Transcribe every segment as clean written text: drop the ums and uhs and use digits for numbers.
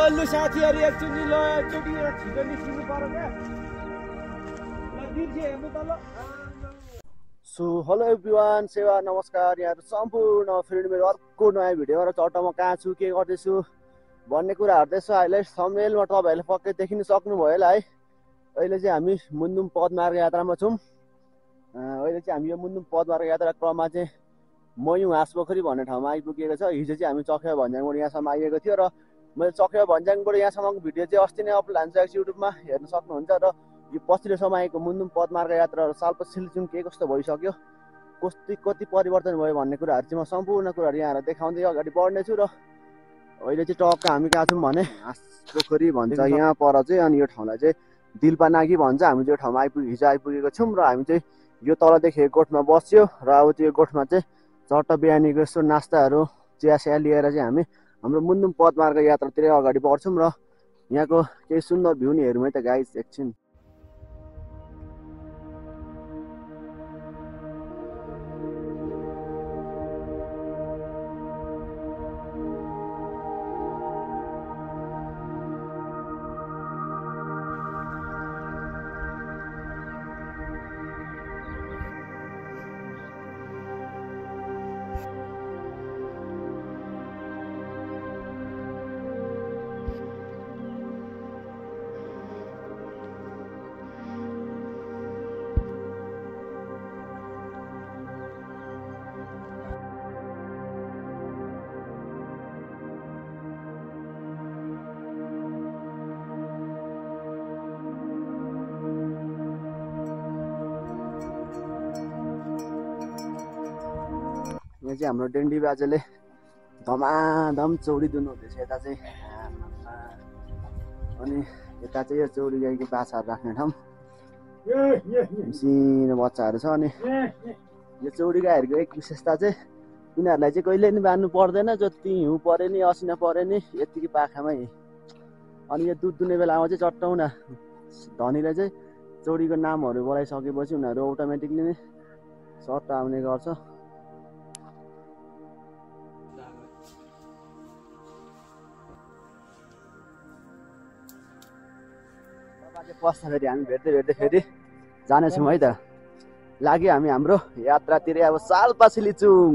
लु साथीहरु एकचोटि छिटो निस्किनु पर्यो क्या दिर्जे हेर्नु त ल सो हेलो एभ्रिवान सेवा नमस्कार यहाँहरु सम्पूर्ण फ्रेन्ड मेरो अर्को नयाँ भिडियोमा र चट्ट म कहाँ छु के गर्दैछु भन्ने कुराहरु चाहिँ अहिले थम्बनेलमा तपाईहरुले पक्कै देखिन सक्नुभयो होला है अहिले चाहिँ हामी मुन्दुम पदमार्ग यात्रामा छौं अहिले चाहिँ हामी यो मुन्दुम पदमार्ग यात्रा क्रममा चाहिँ मयु हाँसपोखरी भन्ने ठाउँमा आइपुगेको छ हिजो चाहिँ हामी चक्या भन्ज्याङबाट यहाँसम्म आइएको थियो र मैले चक्या भन्ज्याङबाट यहाँसम्मको भिडियो चाहिँ अस्ति नै अपलोड हाल्छु युट्युबमा हेर्न सक्नुहुन्छ र यो पछिल्लो समय आएको मुन्दुम पदमार्ग यात्रा र सालपछि सिल्चुङ के कस्तो भइसक्यो कति परिवर्तन भयो भन्ने कुराहरु चाहिँ म सम्पूर्ण कुराहरु यहाँहरु देखाउँदै अगाडि बढ्नेछु र अहिले चाहिँ टक्क हामी कहाँ छौं भने हाँसपोखरी भन्छ यहाँ पर चाहिँ अनि यो ठाउँलाई चाहिँ दिलपानागी भन्छ हामी जो ठाउँमा हिजो आइपुगेको छौं र हामी चाहिँ यो तल देखेको गोठमा बस्यो र अब त्यो गोठमा चाहिँ चट्ट बिहानीको यस्तो नास्ताहरु चियासिया लिएर चाहिँ हामी हाम्रो मुन्दुम पदमार्ग यात्रातिरै अगाडि बढ्छौं र यहाँको केही सुन्दर भ्यू नि हेरौँ है त गाइस एकछिन यहाँ चाहिँ हाम्रो डेन्डी बाजेले धमाधम चौडी दुनु हुँदैछ यता चाहिँ अनि यता चाहिँ यो चौडी गाईको बाछाहरु राख्ने ठाउँ सिनो बच्चाहरु छ अनि यो चौडी गाईहरुको एक विशेषता चाहिँ यिनीहरुलाई चाहिँ कहिले नि बान्नु पर्दैन जति हिउँ परे नि असिना परे नि यतिकै पाखामै अनि यो दुध दुने बेलामा चाहिँ चट्टाउना धनीले चाहिँ चौडीको नामहरु बोलाइसकेपछि उनीहरु अटोमेटिकली नै सर्ट आउने गर्छ पस्दाखेरि हामी भेट्दै फेरि जानेछौँ है त लाग्यो हामी हाम्रो यात्रातिरै अब सालपछि लिचुङ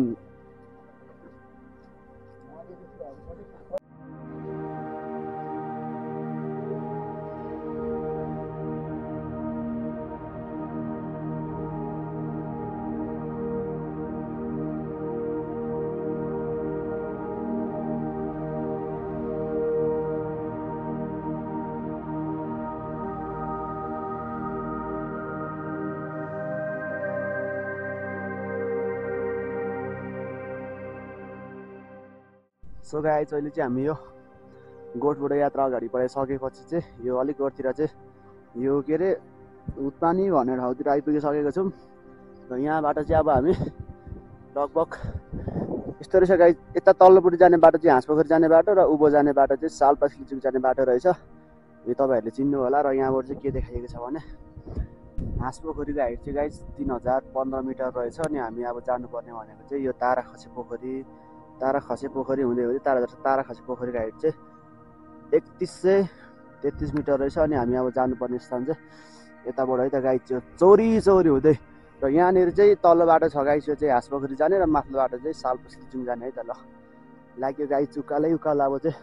सो गाइस अहिले चाहिँ हामी यो गोठबाट यात्रा अगाडि बढाइसकेपछि चाहिँ यो अलिक गोठतिर चाहिँ यो के अरे उत्पानी भन्ने ठाउँतिर आइपुगिसकेको छौँ र यहाँबाट चाहिँ अब हामी लगभग यस्तो रहेछ गाइस यता तल्लोपट्टि जाने बाटो चाहिँ हाँसपोखरी जाने बाटो र उँभो जाने बाटो चाहिँ सालपासी लिचुङ जाने बाटो रहेछ यो तपाईँहरूले चिन्नु होला र यहाँबाट चाहिँ के देखाइएको छ भने हाँसपोखरीको हाइट चाहिँ गाइस 3015 मिटर रहेछ अनि हामी अब जानुपर्ने भनेको चाहिँ यो ताराखसी पोखरी हुँदै ताराखसी पोखरीको हाइट चाहिँ 3133 मिटर रहेछ अनि हामी अब जानुपर्ने स्थान चाहिँ यताबाट है त गाइस चौरी हुँदै र यहाँनिर चाहिँ तल्लो बाटो छ गाइस यो चाहिँ हाँसपोखरी जाने र माथिल्लो बाटो चाहिँ सालपासी लिचुङ जाने है त ल लाग्यो गाइस उकालो अब चाहिँ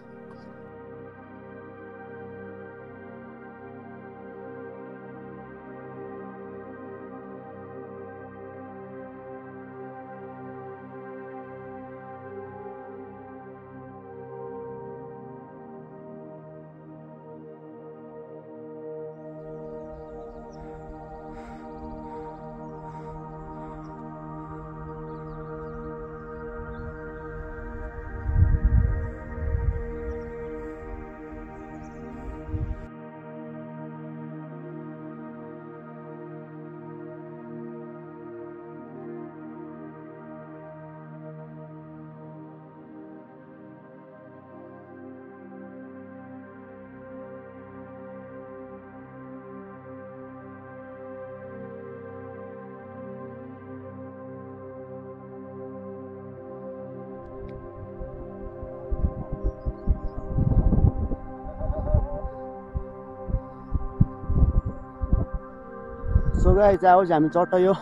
सो गाइस आज हामी चट्ट यो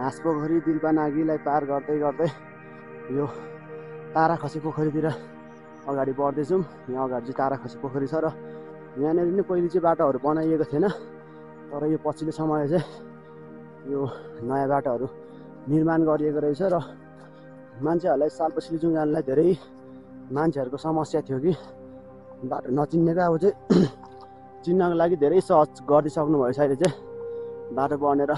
हाँसपोखरी दिलपानागीलाई पार गर्दै गर्दै यो ताराखसी पोखरीतिर अगाडि बढ्दैछौँ। यहाँ अगाडि चाहिँ ताराखसी पोखरी छ र यहाँनिर नै पहिले चाहिँ बाटोहरू बनाइएको थिएन, तर यो पछिल्लो समय चाहिँ यो नयाँ बाटोहरू निर्माण गरिएको रहेछ र मान्छेहरूलाई सालपछि लिचुङ जानलाई धेरै मान्छेहरूको समस्या थियो कि बाटो नचिन्नेको अब चाहिँ चिन्नको लागि धेरै सहज गरिदिइसक्नु भएछ। अहिले चाहिँ बाटो बनेर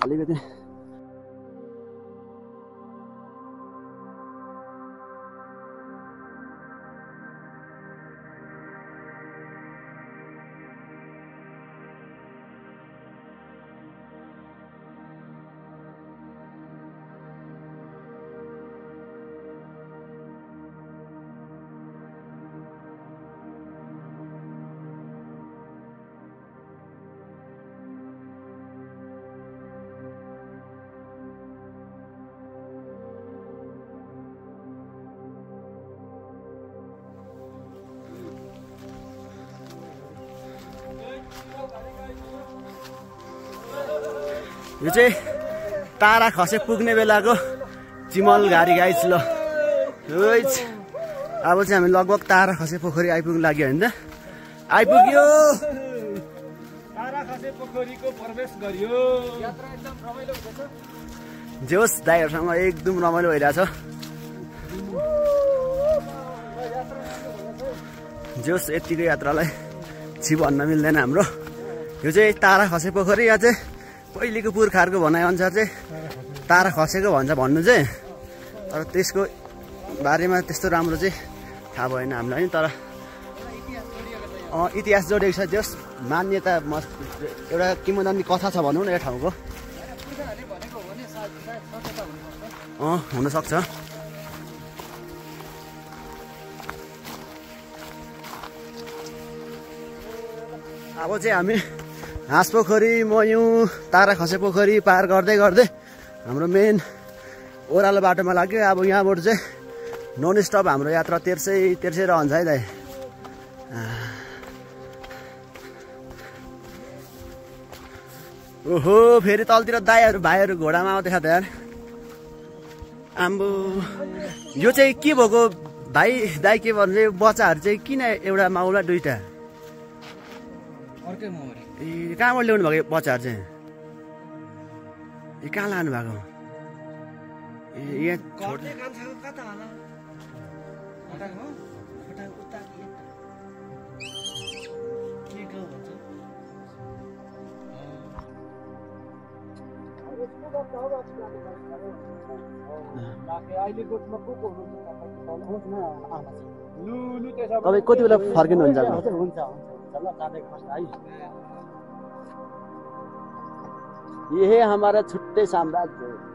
अलिकति यो चाहिँ ताराखसे पुग्ने बेलाको चिमल घारी गाइस ल। अब चाहिँ हामी लगभग ताराखसे पोखरी आइपुग्नु लाग्यो होइन, आइपुग्यो ताराखसे पोखरीको प्रवेश गरियो। यात्रा एकदम रमाइलो हुँदैछ। जोस दाइहरूसँग एकदम रमाइलो भइरहेछ। जोस यतिको यात्रालाई छि भन्न मिल्दैन हाम्रो। यो चाहिँ ताराखसे पोखरी, या चाहिँ पहिलेको पुर्खाहरूको भनाइअनुसार चाहिँ तारा खसेको भन्छ भन्नु चाहिँ, तर त्यसको बारेमा त्यस्तो राम्रो चाहिँ थाहा भएन हामीलाई। तर इतिहास जोडिएको छ, जस मान्यता एउटा किंवदन्ती कथा छ भनौँ न यो ठाउँको। हुनसक्छ। अब चाहिँ हामी हाँसपोखरी, मयौँ, ताराखसे पोखरी पार गर्दै गर्दै हाम्रो मेन ओह्रालो बाटोमा लाग्यो। अब यहाँबाट चाहिँ नन स्टप हाम्रो यात्रा तेर्सै रहन्छ है दाइ। ओहो फेरि तलतिर दाइहरू भाइहरू घोडामा आउँदैछ त यार। आम्बो यो चाहिँ के भएको भाइ दाइ, के भन्छ बच्चाहरू चाहिँ किन एउटा माउला दुईटा? ए कहाँबाट ल्याउनु भएको बच्चाहरू चाहिँ? ए कहाँ लानु भएको? ए यहाँ तपाईँ कति बेला फर्किनुहुन्छ? ये हमारा छुट्टे साम्राज्य।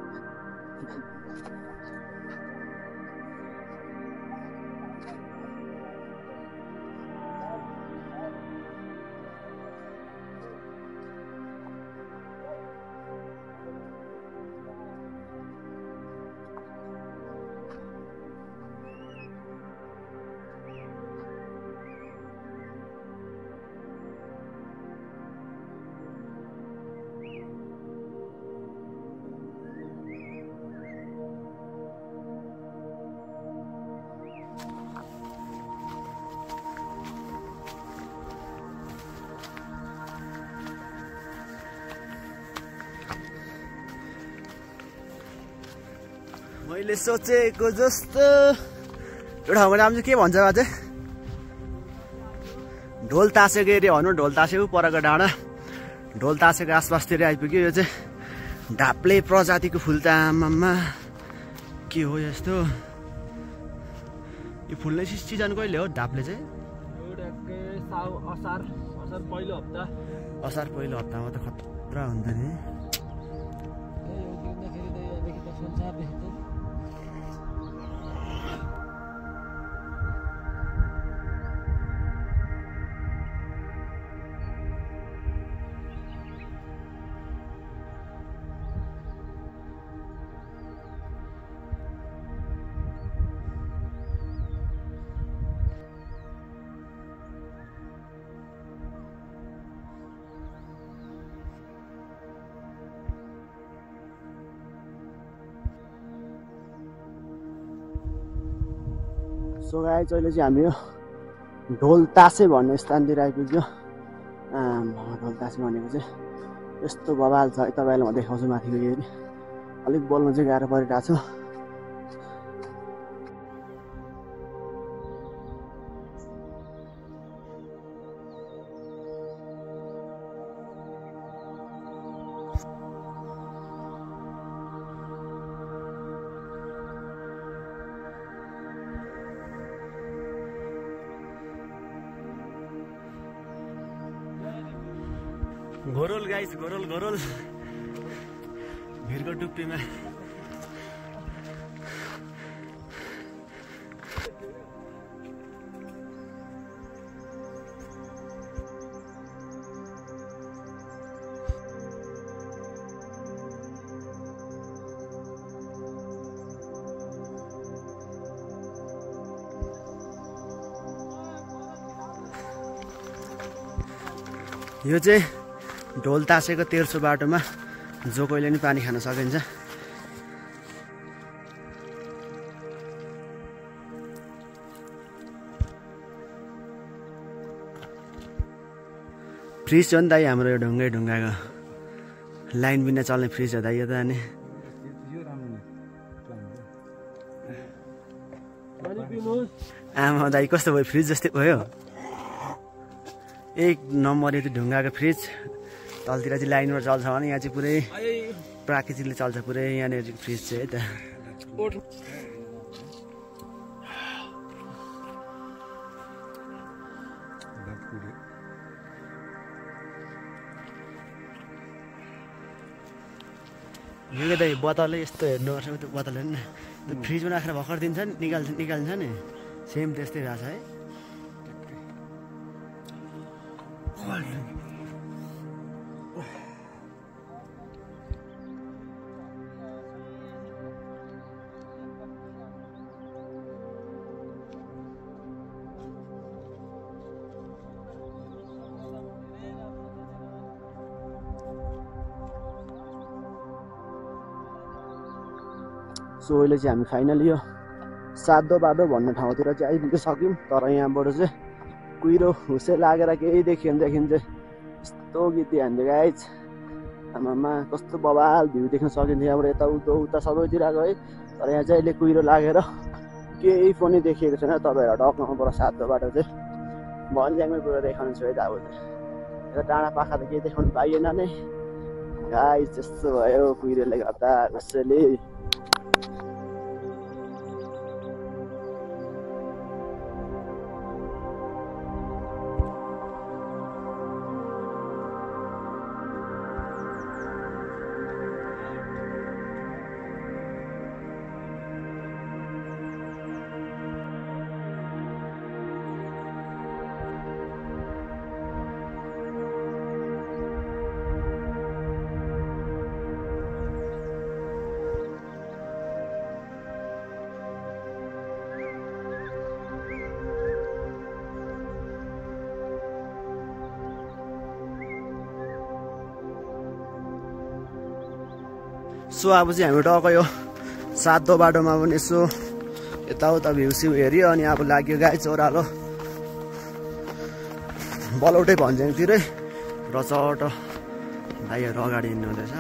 मैले सोचेको जस्तो यो ठाउँको नाम चाहिँ के भन्छ अझै? ढोल तासेको एरिया भनौँ। ढोल तासेको परको डाँडा, ढोल तासेको आसपासतिर आइपुग्यो। यो चाहिँ ढाप्ले प्रजातिको फुल त आमामा के हो यस्तो? यो फुल्ने सिजन कहिले हो ढाप्ले चाहिँ? असार पहिलो हप्ता। असार पहिलो हप्तामा त खतरा हुन्छ नि। सो गाइस अहिले चाहिँ हामी यो ढोल तासे भन्ने स्थानतिर आइपुग्यो। ढोल तासे भनेको चाहिँ यस्तो बवाल छ है, तपाईँलाई म देखाउँछु माथिको हेरी। अलिक बोल्नु चाहिँ गाह्रो परिरहेको छ। घोरोल गाइस, घोरोल घोरोल भिरको टुप्पीमा। यो चाहिँ ढोल तासेको तेर्सो बाटोमा जो कोहीले नि पानी खान सकिन्छ। फ्रिज हो नि दाइ हाम्रो यो ढुङ्गै ढुङ्गाको, लाइन बिना चल्ने फ्रिज हो दाइ यो त। अनि आमा दाइ कस्तो भयो, फ्रिज जस्तै भयो। एक नम्बर यो ढुङ्गाको फ्रिज। तलतिर चाहिँ लाइनमा चल्छ भने यहाँ चाहिँ पुरै प्राकृतिकले चल्छ पुरै यहाँनिर फ्रिज चाहिँ है त। यो दाइ बोतलै यस्तो हेर्नुपर्छ, त्यो बोतल हेर्नु न, त्यो फ्रिजमा राखेर भर्खर दिन्छ नि, निकाल्छ नि, सेम त्यस्तै रहेछ है। सो अहिले चाहिँ हामी फाइनली यो सातो बाटो भन्ने ठाउँतिर चाहिँ आइपुगिसक्यौँ। तर यहाँबाट चाहिँ कुहिरो हुसे लागेर केही देखिन्छ यस्तो गीत हान्थ्यो गाइज। आमामा कस्तो बवाल भ्यू देख्न सकिन्छ यहाँबाट, यता उता सबैतिर गयो है। तर यहाँ चाहिँ अहिले कुहिरो लागेर केही पनि देखिएको छैन। तपाईँहरू डक्नुबाट सातो बाटो चाहिँ भन्ज्याङमै पुरा देखाउनु छु है त। अब यता डाँडा पाखा त केही देखाउनु पाइएन नै गाइज, त्यस्तो भयो कुहिरोले गर्दा कसैले। सो अब चाहिँ हामी टक्क यो सातो बाटोमा पनि यसो यताउता भ्यू हेऱ्यो। अनि अब लाग्यो गाइस ओह्रालो बलौटै भन्ज्याङतिरै रचट भाइहरू अगाडि हिँड्नु हुँदैछ।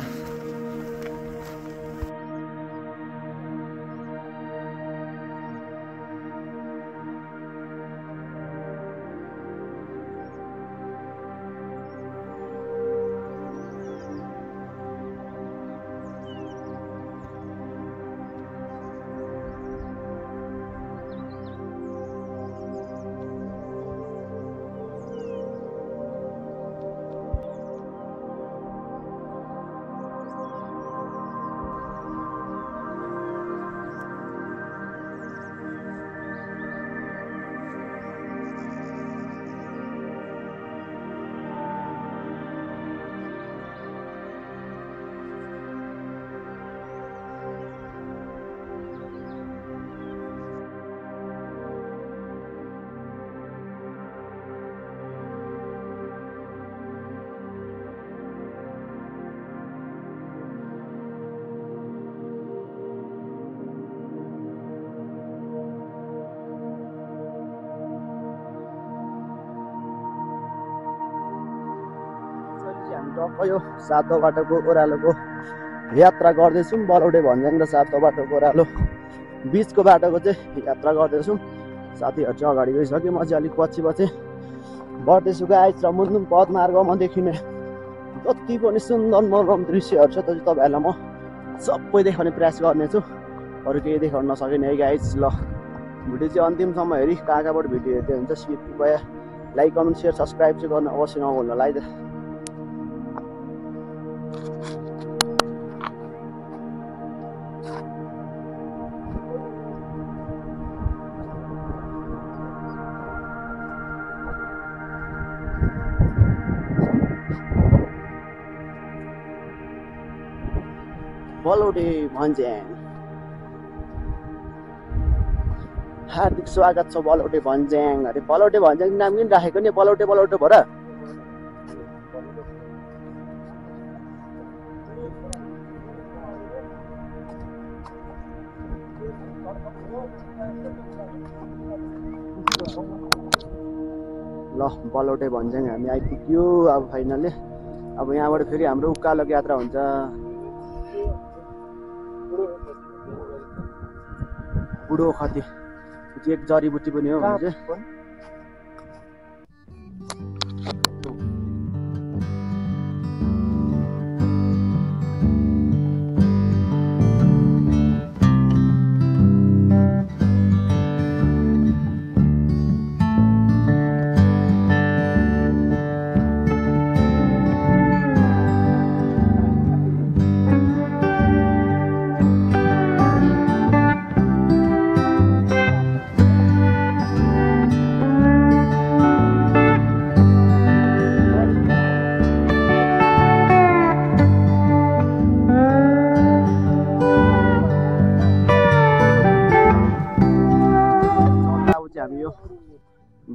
टक्क यो सातो बाटोको ओह्रालोको यात्रा गर्दैछौँ। बलौटे भन्ज्याङ र सातो बाटोको ओह्रालो बिचको बाटोको चाहिँ यात्रा गर्दैछौँ। साथीहरू चाहिँ अगाडि गइसक्यो, म चाहिँ अलिक पछि बढ्दैछु गाइस। र मुन्नुम पदमार्गमा देखिने जति पनि सुन्दर मनोरम दृश्यहरू छ त्यो चाहिँ तपाईँहरूलाई म सबै देखाउने प्रयास गर्नेछु। अरू केही देखाउन नसकेन है गाइस। ल भिडियो चाहिँ अन्तिमसम्म हेरी कहाँबाट भिडियो हेर्दै हुन्छ कृपया लाइक कमेन्ट सेयर सब्सक्राइब चाहिँ गर्न अवश्य नभुल्नु होला है। बलौटे भन्ज्याङ हार्दिक स्वागत छ बलौटे भन्ज्याङ। अरे बलौटे भन्ज्याङ नाम किन राखेको नि? बलौटे बलौटे भएर ल बलौटे भन्ज्याङ हामी आइपुग्यो अब फाइनली। अब यहाँबाट फेरि हाम्रो उकालो यात्रा हुन्छ। बुढो खती एक जडीबुटी पनि हो भने चाहिँ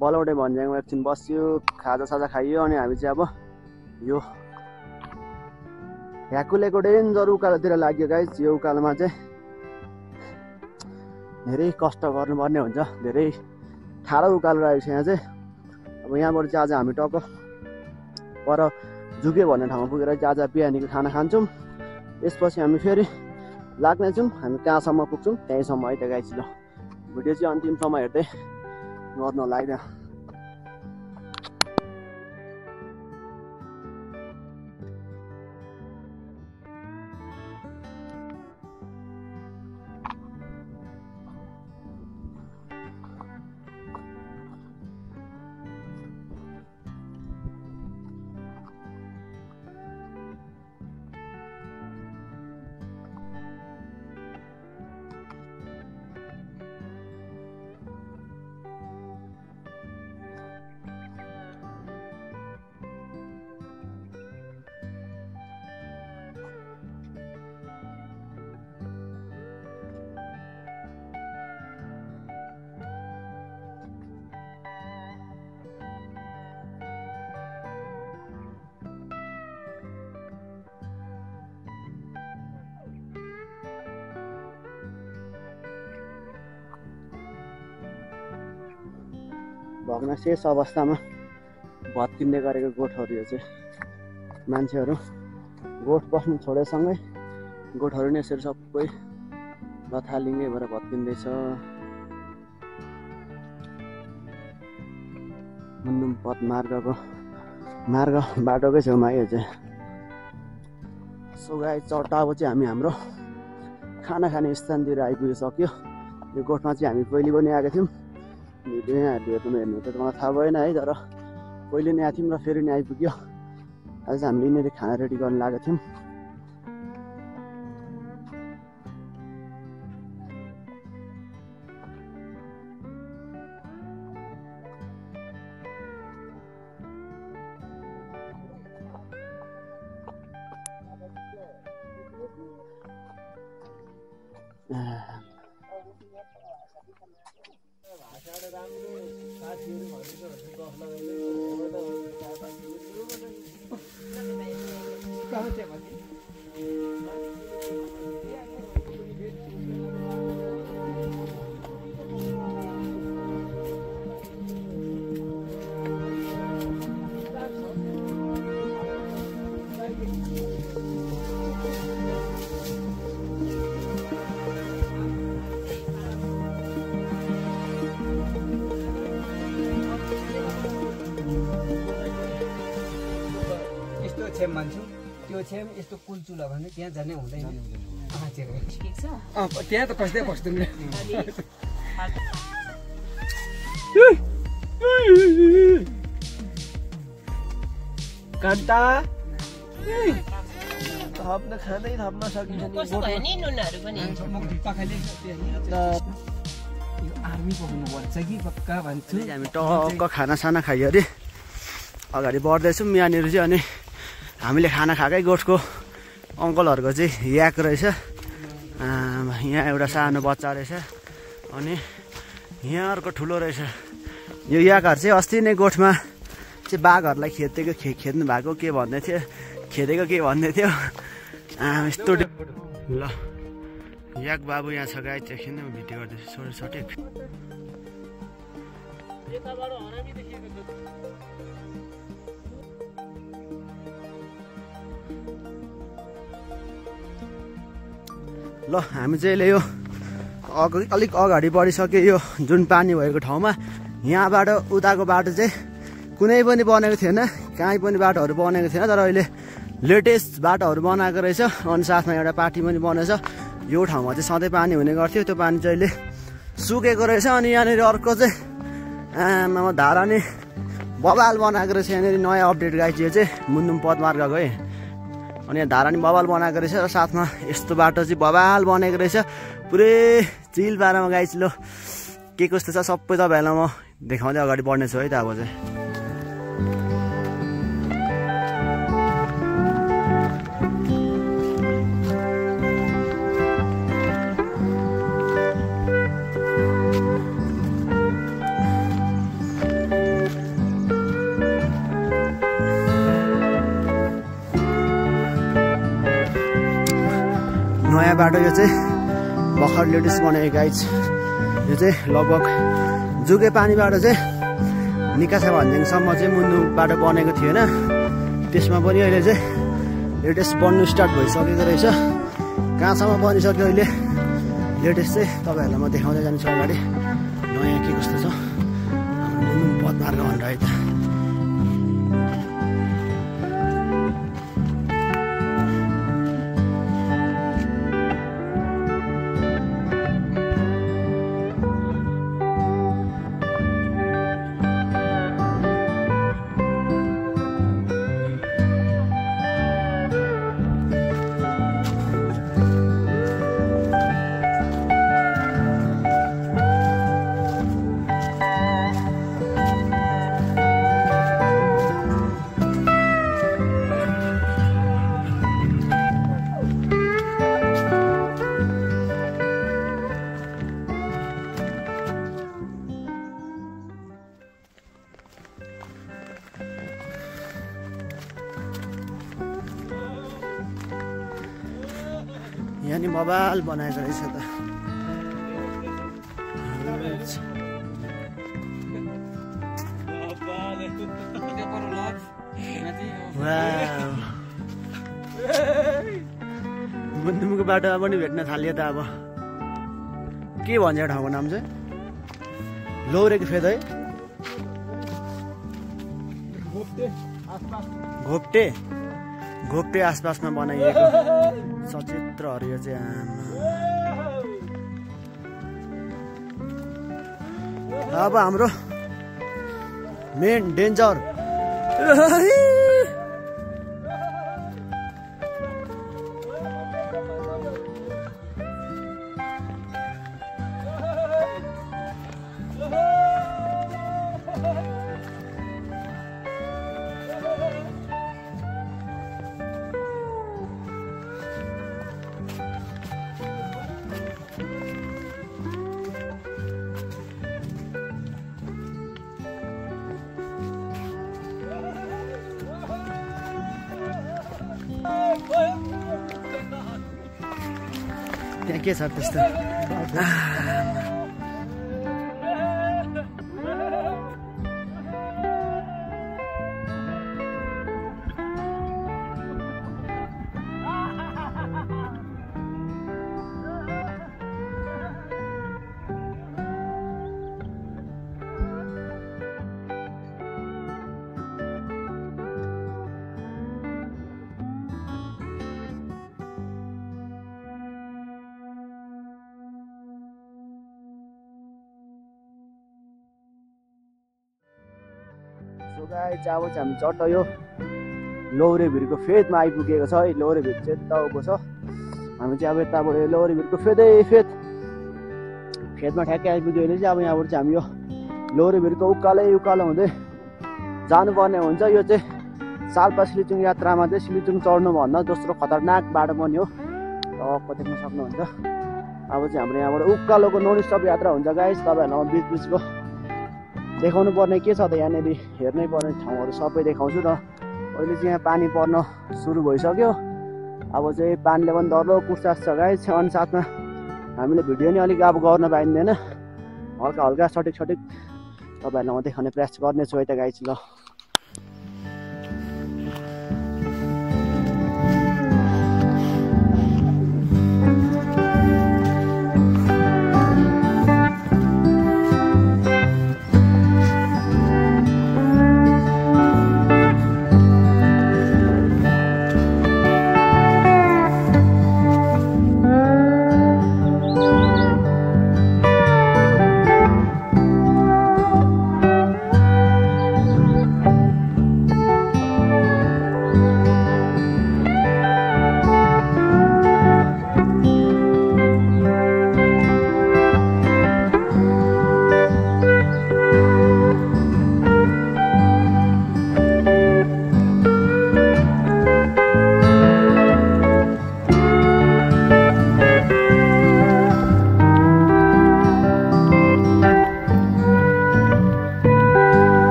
बलौटे भन्ज्याङमा एकछिन बस्यो, खाजासाजा खाइयो अनि हामी चाहिँ अब यो ह्याकुलेको डेन्जर उकालोतिर लाग्यो गाइस। यो उकालोमा चाहिँ धेरै कष्ट गर्नुपर्ने हुन्छ, धेरै ठाडो उकालो रहेको छ यहाँ चाहिँ। अब यहाँबाट चाहिँ आज हामी टक्क पर झुक्यो भन्ने ठाउँमा पुगेर चाहिँ आज बिहानीको खाना खान्छौँ। यसपछि हामी फेरि लाग्नेछौँ, हामी कहाँसम्म पुग्छौँ त्यहीँसम्म है त गाइस। ल भिडियो चाहिँ अन्तिमसम्म हेर्दै गर्नु होला है। भग्नाशेष अवस्थामा भत्किँदै गरेको गोठहरू यो चाहिँ मान्छेहरू गोठ बस्नु छोडेसँगै गोठहरू नै यसरी सबै लथालिङ्गै भएर भत्किँदैछ। मुन्नुम पथ मार्गको बाटोकै छेउमा यो चाहिँ। सो गाइस चट्टा अब चाहिँ हामी हाम्रो खाना खाने स्थानतिर आइपुगिसक्यो। यो गोठमा चाहिँ हामी पहिले पनि आएको थियौँ, भिडियो यहाँहरूले हेर्नु त मलाई थाहा भएन है, तर पहिले नै आएको थियौँ र फेरि नै आइपुग्यो। आज हामीले यिनीहरू खाना रेडी गर्न लागेको थियौँ। छेम भन्छु त्यो छेम यस्तो कुल्चुला भने त्यहाँ जाने हुँदैन त्यहाँ त पस्दै पस्दैन कान्ता थप्न खाँदै थप्न सकिन्छ नि आर्मीको हुनुपर्छ कि पक्का भन्छु हामी टक्क खानासाना खायो अरे अगाडि बढ्दैछौँ यहाँनिर चाहिँ अनि हामीले खाना खाएकै गोठको अङ्कलहरूको चाहिँ याक रहेछ यहाँ एउटा सानो बच्चा रहेछ अनि यहाँ अर्को ठुलो रहेछ यो याकहरू चाहिँ अस्ति नै गोठमा चाहिँ बाघहरूलाई खेद्नु भएको के भन्दै थियो खेदेको के भन्दै थियो यस्तो ल याक बाबु यहाँ छ गाई एकछिन भिडियो गर्दैछु सठिक ल हामी चाहिँ अहिले यो अलिक अगाडि बढिसक्यो यो जुन पानी भएको ठाउँमा यहाँबाट उताको बाटो चाहिँ कुनै पनि बनेको थिएन कहीँ पनि बाटोहरू बनेको थिएन तर अहिले लेटेस्ट बाटोहरू बनाएको रहेछ अनि साथमा एउटा पार्टी पनि बनेछ यो ठाउँमा चाहिँ सधैँ पानी हुने गर्थ्यो त्यो पानी चाहिँ अहिले सुकेको रहेछ अनि यहाँनिर अर्को चाहिँ धारा नि बबाल बनाएको रहेछ यहाँनिर नयाँ अपडेट गाई चाहिँ मुन्दुम पदमार्गको है अनि यहाँ धारा नि बबाल बनाएको रहेछ र साथमा यस्तो बाटो चाहिँ बबाल बनेको रहेछ पुरै चिल पारामा गाई ल के कस्तो छ सबै तपाईँहरूलाई म देखाउँदै अगाडि बढ्नेछु है त अब चाहिँ नयाँ बाटो यो चाहिँ भर्खर लेटेस्ट बनेको गाइज यो चाहिँ लगभग जुगे पानीबाट चाहिँ निकासा भन्ज्याङसम्म चाहिँ मुन्दु बाटो बनेको थिएन त्यसमा पनि अहिले चाहिँ लेटेस्ट बन्नु स्टार्ट भइसकेको रहेछ कहाँसम्म बनिसक्यो अहिले लेटेस्ट चाहिँ तपाईँहरूलाई म देखाउँदै जान्छु अगाडि नयाँ के कस्तो छ हाम्रो मुन्दुम पदमार्ग भनेर है त यहाँ नि बबाल बनाएको रहेछ त मुन्दुमको बाटो पनि भेट्न थालियो त अब के भन्छ ठाउँको नाम चाहिँ लौरेको फेद है घोप्टे घोप्टे आसपासमा बनाइएको सचित्रहरू यो चाहिँ अब हाम्रो मेन डेन्जर त्यहाँ के छ त्यस्तो गाइस अब चाहिँ हामी चट्ट यो लौरे भिरको फेदमा आइपुगेको छ है। लौरे भिर चाहिँ यता उभो छ, हामी चाहिँ अब यताबाट लौरे भिरको फेदमा ठ्याक्कै आइपुग्यो अहिले चाहिँ। अब यहाँबाट चाहिँ हामी यो लौरे भिरको उकालो हुँदै जानुपर्ने हुन्छ। यो चाहिँ साल्पा सिलिचुङ यात्रामा चाहिँ सिलिचुङ चढ्नुभन्दा दोस्रो खतरनाक बाटो पनि हो, टक्क देख्न सक्नुहुन्छ। अब चाहिँ हाम्रो यहाँबाट उकालोको नन स्टप यात्रा हुन्छ गाइस। तपाईँहरूलाई म बिचको देखाउनु पर्ने के छ त, यहाँनिर हेर्नै पर्ने ठाउँहरू सबै देखाउँछु र। अहिले चाहिँ यहाँ पानी पर्न सुरु भइसक्यो। अब चाहिँ पानीले पनि डरलो कुर्सास छ गाइस। अनि साथमा हामीले भिडियो नि अलिक अब गर्न पाइँदैन, हल्का सठिक तपाईँहरूलाई म देखाउने प्रयास गर्नेछु है त गाइस। ल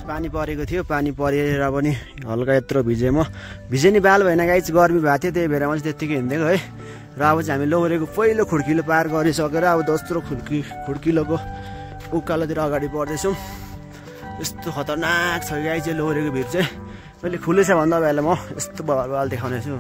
पानी परेको थियो, पानी परेर पनि हल्का यत्रो भिजे नि बाल भएन गाइस, गर्मी भएको थियो त्यही भएर मैले त्यत्तिकै हिँडेको है। र अब चाहिँ हामी लौरेको पहिलो खुड्किलो पार गरिसकेर अब दोस्रो खुड्किलोको उकालोतिर अगाडि बढ्दैछौँ। यस्तो खतरनाक छ गाइस चाहिँ लौरेको भिर चाहिँ। मैले खुलेछ भन्दा तपाईँहरूलाई म यस्तो बवाल देखाउने छु।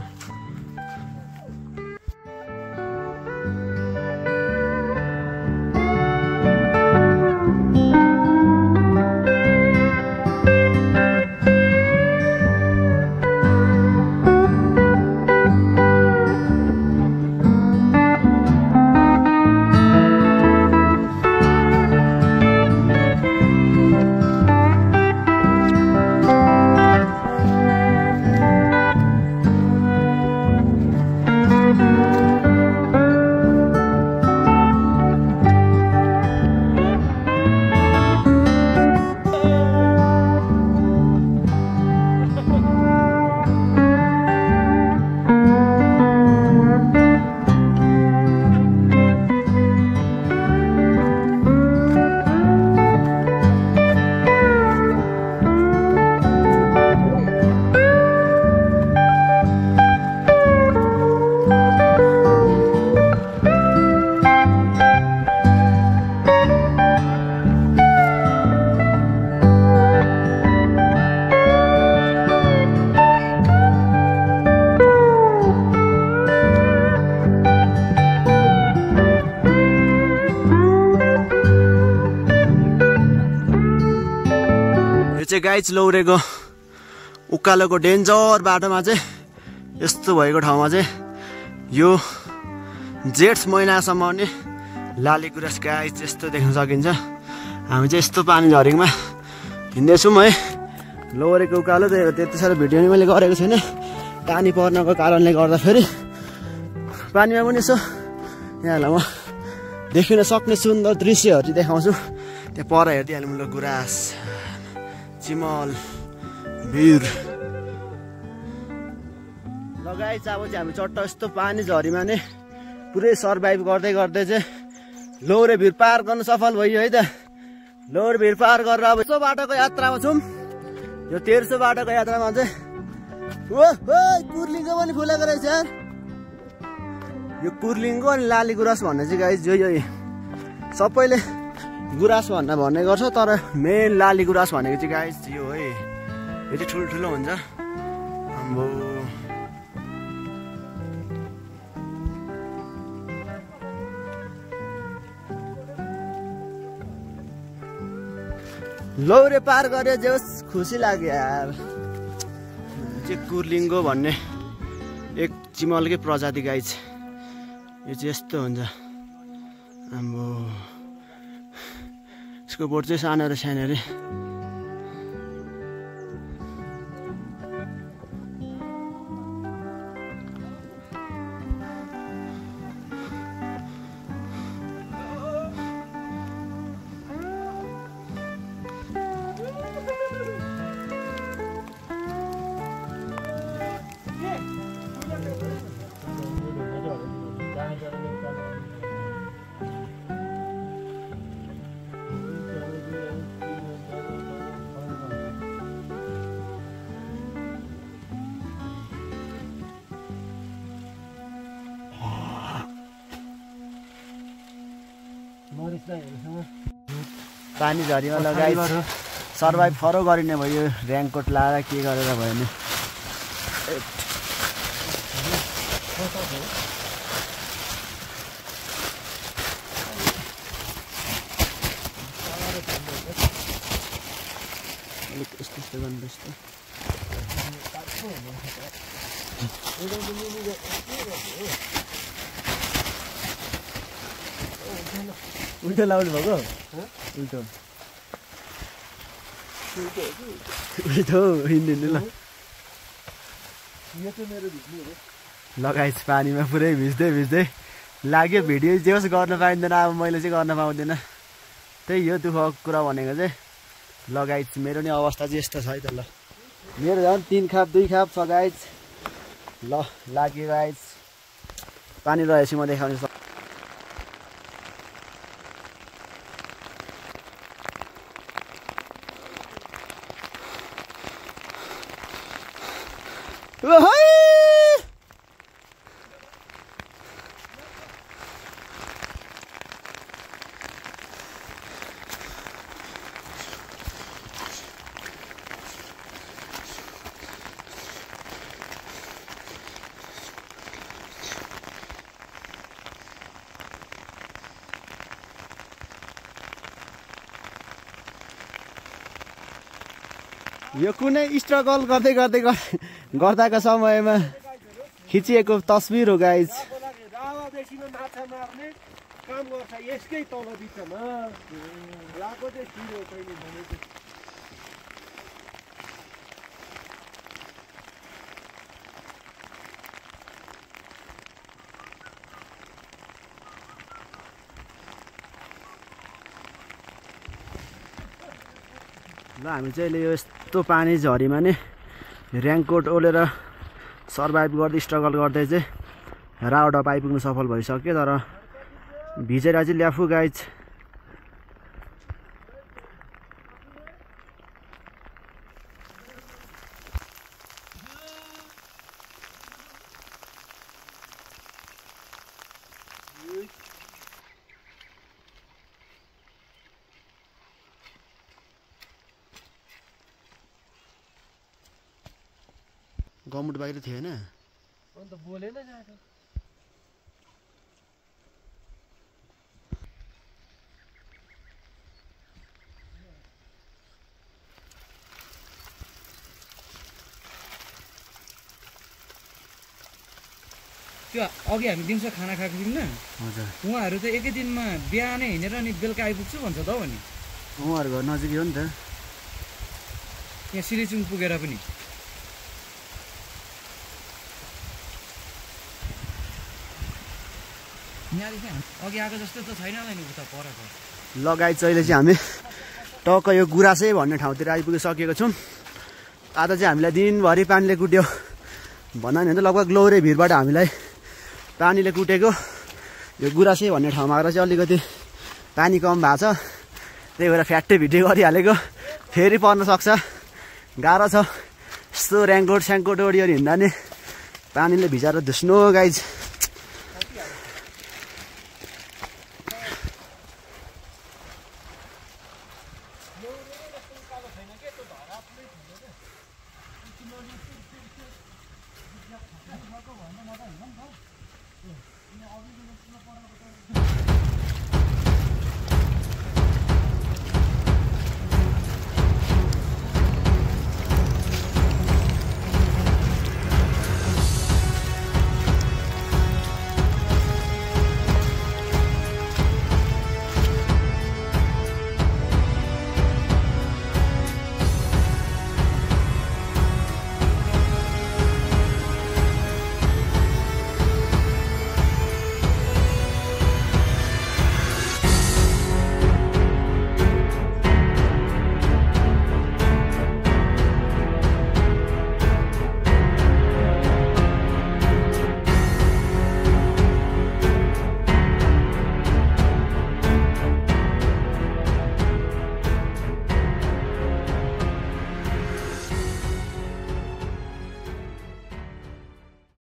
चाहिँ गाइस लौरेको उकालोको डेन्जर बाटोमा चाहिँ यस्तो भएको ठाउँमा चाहिँ यो जेठ महिनासम्म नि लालीगुराँस गाइस यस्तो देख्न सकिन्छ। हामी चाहिँ यस्तो पानी झरीमा हिँड्दैछौँ है लौरेको उकालो। त्यति साह्रो भिडियो नि मैले गरेको छैन, पानी पर्नको कारणले गर्दाखेरि। पानीमा पनि यसो यहाँलाई म देखिन सक्ने सुन्दर दृश्यहरू चाहिँ देखाउँछु। त्यहाँ पर हेरिदिइहाल्नु ल, गुराँस, चिमल, भिर। लगाइछ अब चाहिँ हामी चट्ट यस्तो पानी झरीमा नै पुरै सर्भाइभ गर्दै चाहिँ लौरे भिर पार गर्न सफल भयो है त। लौरे भिर पार गरेर अब यस्तो बाटोको यात्रामा छौँ। यो 1300 बाटोको यात्रामा चाहिँ कुर्लिङ्गो पनि फुलेको रहेछ यार। यो कुर्लिङ्गो अनि लालीगुराँस भन्ने चाहिँ गाइस जो सबैले गुराँस भन्ने गर्छ, तर मेन लाली गुराँस भनेको चाहिँ गाइस यो है, यो चाहिँ ठुल्ठुलो हुन्छ। आम्बो लौरे पार गरे जोस् खुसी लाग्यो यार। चाहिँ कुर्लिङ्गो भन्ने एक चिमलकै प्रजाति गाई छ। यो चाहिँ यस्तो हुन्छ। आम्बो यसको बोट चाहिँ सानो र सानो रे। पानी झरीमा लगाइ सर्भाइभ फरो गरिने भयो। र्याङ्कोट लाएर के गरेर भयो नि। यस्तो गर्नुपर्छ। उल्टो लाउनु भएको उल्टो हिँड्नु ल लगाइस पानीमा पुरै भिज्दै भिज्दै लाग्यो। भिडियो जे होस् गर्न पाइँदैन, अब मैले चाहिँ गर्न पाउँदैन। त्यही हो दुःखको कुरा भनेको चाहिँ। लगाइस मेरो नि अवस्था चाहिँ यस्तो छ है त। ल मेरो झन् 3 खाप 2 खाप छ गाइस। ल लाग्यो गाइस। पानी रहेपछि म देखाउने सक्छु। यो कुनै स्ट्रगल गर्दाको समयमा खिचिएको तस्बिर हो गाइस। रावादेखिमा माछा मार्ने काम गर्छ यसकै तल बिचमा। राको चाहिँ छिरो कहिले भनेको। ल हामी चाहिँ अहिले यो यस्तो पानी झरीमा नि र्याङ्कोट ओलेर सर्भाइभ गर्दै स्ट्रगल गर्दै चाहिँ रावडप आइपुग्नु सफल भइसक्यो। तर भिजेर चाहिँ ल्याफु गाइज। गमुट बाहिर थिएन अन्त बोलेन जाको। त्यो अघि हामी दिउँसो खाना खाएको थियौँ न। हजुर उहाँहरू त एकै दिनमा बिहानै हिँडेर अनि बेलुका आइपुग्छु भन्छ त हो नि। उहाँहरू घर नजिकै हो नि त। यहाँ सिरिचुङ पुगेर पनि यहाँदेखि अघि आएको जस्तो त छैन होला नि उता पर। लगाइ चाहिँ अहिले चाहिँ हामी टक्क यो गुराँसै भन्ने ठाउँतिर आइपुगिसकेको छौँ। आज चाहिँ हामीलाई दिनभरि पानीले कुट्यो भन्दा नि त लगभग लौरे भिरबाट हामीलाई पानीले कुटेको। यो गुराँसै भन्ने ठाउँमा आएर चाहिँ अलिकति पानी कम भएको छ, त्यही भएर फ्याट्टै भिडियो गरिहालेको। फेरि पर्न सक्छ, गाह्रो छ। यस्तो र्याङ्कोट स्याङ्कोट ओडियो हिँड्दा नि पानीले भिजाएर धुस्नु गाइज।